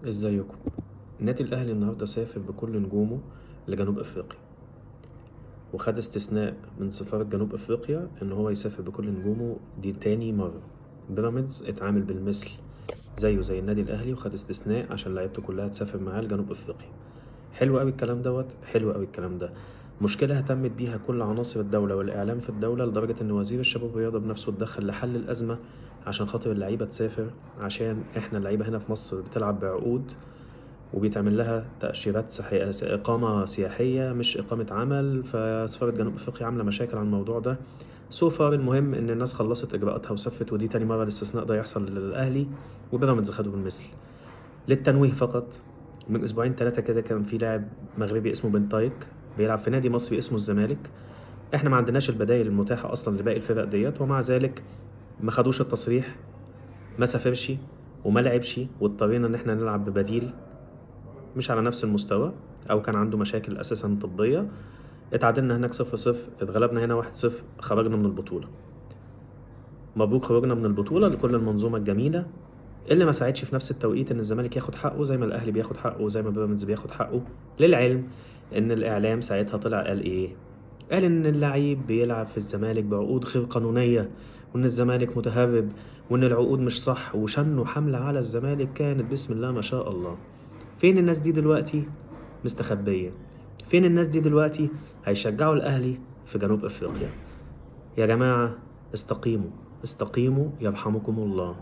ازيكم؟ النادي الاهلي النهارده سافر بكل نجومه لجنوب افريقيا، وخد استثناء من سفارة جنوب افريقيا ان هو يسافر بكل نجومه. دي تاني مرة. بيراميدز اتعامل بالمثل زيه زي النادي الاهلي وخد استثناء عشان لعيبته كلها تسافر معاه لجنوب افريقيا. حلو قوي الكلام دوت، حلو قوي الكلام ده. مشكلة اهتمت بيها كل عناصر الدولة والإعلام في الدولة، لدرجة إن وزير الشباب والرياضة بنفسه اتدخل لحل الأزمة عشان خاطر اللعيبة تسافر، عشان إحنا اللعيبة هنا في مصر بتلعب بعقود وبيتعمل لها تأشيرات صحية، إقامة سياحية مش إقامة عمل. فسفارة جنوب أفريقيا عاملة مشاكل عن الموضوع ده. so far المهم إن الناس خلصت إجراءاتها وسافرت، ودي تاني مرة الاستثناء ده يحصل للأهلي، وبيراميدز خدوا بالمثل. للتنويه فقط، من أسبوعين 3 كده كان في لاعب مغربي اسمه بنتايك بيلعب في نادي مصري اسمه الزمالك. احنا ما عندناش البدائل المتاحة أصلا لباقي الفرق ديت، ومع ذلك ما خدوش التصريح، ما سافرش وما لعبش، واضطرينا إن احنا نلعب ببديل مش على نفس المستوى، أو كان عنده مشاكل أساسا طبية. اتعادلنا هناك 0-0، اتغلبنا هنا 1-0، خرجنا من البطولة. مبروك خرجنا من البطولة لكل المنظومة الجميلة اللي ما ساعدش في نفس التوقيت ان الزمالك ياخد حقه زي ما الاهلي بياخد حقه وزي ما بيراميدز بياخد حقه. للعلم ان الاعلام ساعتها طلع قال ايه؟ قال ان اللعيب بيلعب في الزمالك بعقود غير قانونية، وان الزمالك متهرب، وان العقود مش صح، وشنوا حملة على الزمالك كانت بسم الله ما شاء الله. فين الناس دي دلوقتي؟ مستخبية. فين الناس دي دلوقتي؟ هيشجعوا الاهلي في جنوب افريقيا. يا جماعة استقيموا، استقيموا يرحمكم الله.